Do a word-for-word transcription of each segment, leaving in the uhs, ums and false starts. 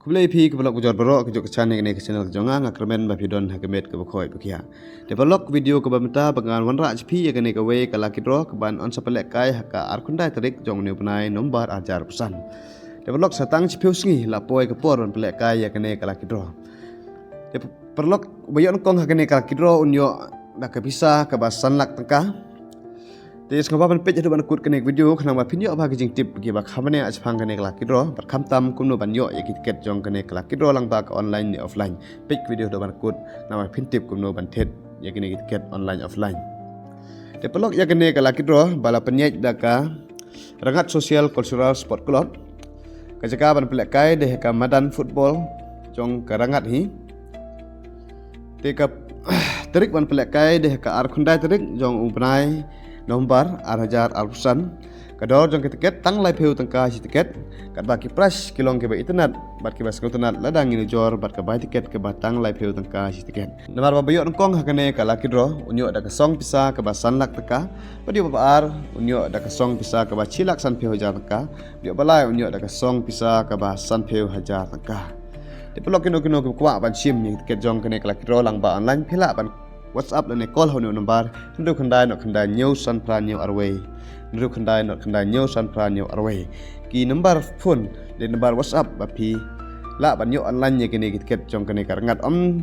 Khublei phi ki paralok bujor baroh ki jong ka channel, kane ka channel ka jong nga, nga kyrmen ba phi don ha ka met kaba khoi ba khiah. Te paralok, video kaba mynta ba ngan wanrah sha phi ïa kane kawei ka lucky draw kaban ong sa pynlehkai ha ka arphew khyndai tarik jong une u bnai November arhajar arphew san. Te paralok, sa tang shiphew sngi la poi ka por ban pynlehkai ïa kane ka lucky draw. Te paralok, ba ïoh nyngkong ha kane ka lucky draw un ïoh da ka pisa kaba san lak tyngka. Te sngewbha ban peit haduh ban kut kane ka video khnang ba phin ïoh bha ki jingtip kiba kham bniah shaphang kane ka lucky draw bad khamtam kumno ban ïoh ïa ki tiket jong kane ka lucky draw lyngba ka online ne offline. Peit ka video haduh ban kut khnang ba phin tip kumno ban thied ïa kine ki tiket online offline. Te paralok, ïa kane ka lucky draw ba la pynïaid da ka Rangad Social Cultural Sport Club. Ka jaka ban pynlehkai dei ha ka madan football jong ka Rangad hi. Te ka tarik ban pynlehkai dei ha ka arphew khyndai tarik jong u bnai November arhajar arphew san. Ka dor jong ki tiket tang laiphew tyngka shi tiket. Katba ki prize ki long kiba itynnad bad kiba sngewtynnad lada ngi nujor bad ka bai tiket kaba tang laiphew tyngka shi tiket. Namar ba ba ïoh nyngkong ha kane ka lucky draw un ïoh da ka song pisa kaba san lak tyngka. Ba ïoh ba ar un ïoh da ka song pisa kaba shi lak sanphew hajar tyngka. Ba ïoh ba lai un ïoh da ka song pisa kaba sanphew hajar tyngka. Te paralok, kino kino kiba kwah ban shim ïa ki tiket jong kane ka lucky draw lyngba online, phi lah ban WhatsApp lane call ha une u number hynriew khyndai nod khyndai hynñiew san phra hynñiew arwei. Hynriew khyndai nod khyndai hynñiew san phra hynñiew arwei. Ki number phone lane number WhatsApp ba phi lah ban ïoh online ïa kine ki tiket jong kane ka Rangad, ym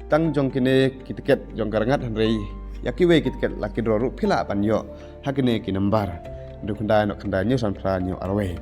tang jong kine ki tiket jong ka Rangad hynrei ïa kiwei ki tiket lucky draw ruh phi lah ban ïoh ha kine ki number. Hynriew khyndai nod khyndai hynñiew san phra hynñiew arwei.